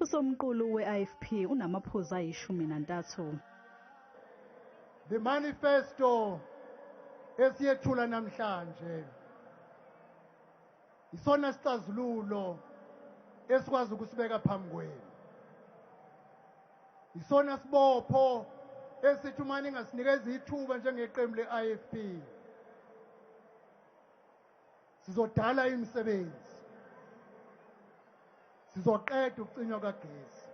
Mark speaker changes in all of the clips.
Speaker 1: Usomqulu we-IFP unamaphuzu ayi-13.
Speaker 2: The manifesto esiyethula namhlanje isona sixazululo esikwazi ukusibeka phambi kwenu. Isona sibopho esithi uma ningasinikeza ithuba njengeqembu le-IFP, sizodala imisebenzi, sizoqeda ukucinywa kagesi,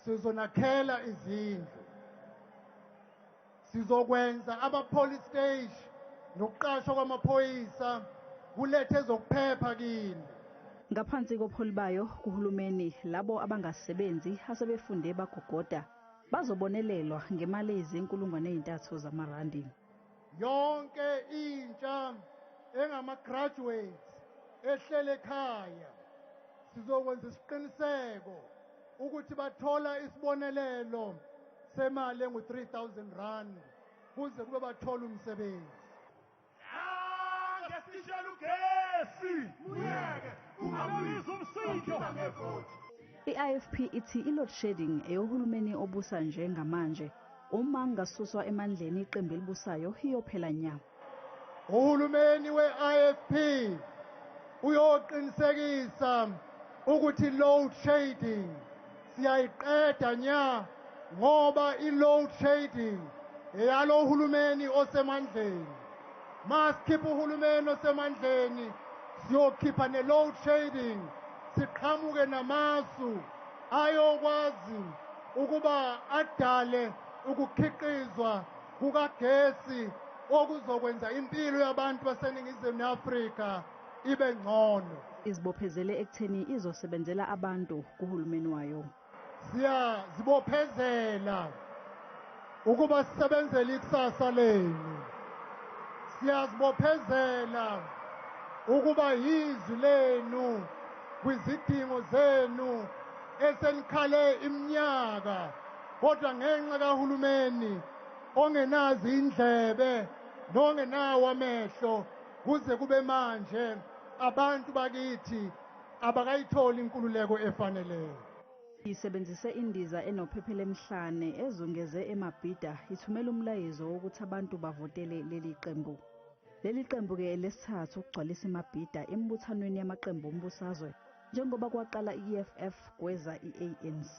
Speaker 2: sizonakhela izindlu, sizokwenza ama-police station nokuqashwa kwamaphoyisa kulethe ezokuphepha kini.
Speaker 1: Ngaphansi kobuholi bayo kuhulumeni, labo abangasebenzi asebefunde bagogoda bazobonelelwa ngemali eyizinkulungwane ezintathu zamarandi.
Speaker 2: Yonke intsha engama-graduates ehlele ekhaya, sizokwenza isiqiniseko ukuthi bathola isibonelelo semali engu-R3000 kuze kube bathola umsebenzi.
Speaker 3: Ngesishela ugesi muyeke ungabiza umsindo.
Speaker 1: I-IFP ithi i-load shedding eyohulumeni obusa njengamanje, uma kungasuswa emandleni iqembu elibusayo, iyophela nya.
Speaker 2: Uhulumeni we-IFP uyoqinisekisa ukuthi load shedding siyayiqeda nya, ngoba i-load shedding eyalo hulumeni osemandleni. Masikhipha uhulumeni osemandleni, siyokhipha ne-load shedding, siqhamuke namasu ayokwazi ukuba adale ukukhiqizwa kukagesi okuzokwenza impilo yabantu baseNingizimu Afrika ibe ngcono.
Speaker 1: Izibophezele ekutheni izosebenzela abantu kuhulumeni wayo.
Speaker 2: Siyazibophezela ukuba sisebenzele ikusasa lenu. Siyazibophezela ukuba yizwi lenu kwizidingo zenu esenikhale iminyaka, kodwa ngenxa kahulumeni ongenazo indlebe nongenawo amehlo, kuze kube manje abantu bakithi abakayitholi inkululeko efaneleyo.
Speaker 1: Isebenzise indiza enophephela emhlane ezungeze eMabhida, ithumela umlayezo wokuthi abantu bavotele leli qembu. Leli qembu-ke elesithathu ukugcwalisa iMabhida emibuthanweni yamaqembu ombusazwe, njengoba kwaqala i-EFF, kweza i-ANC.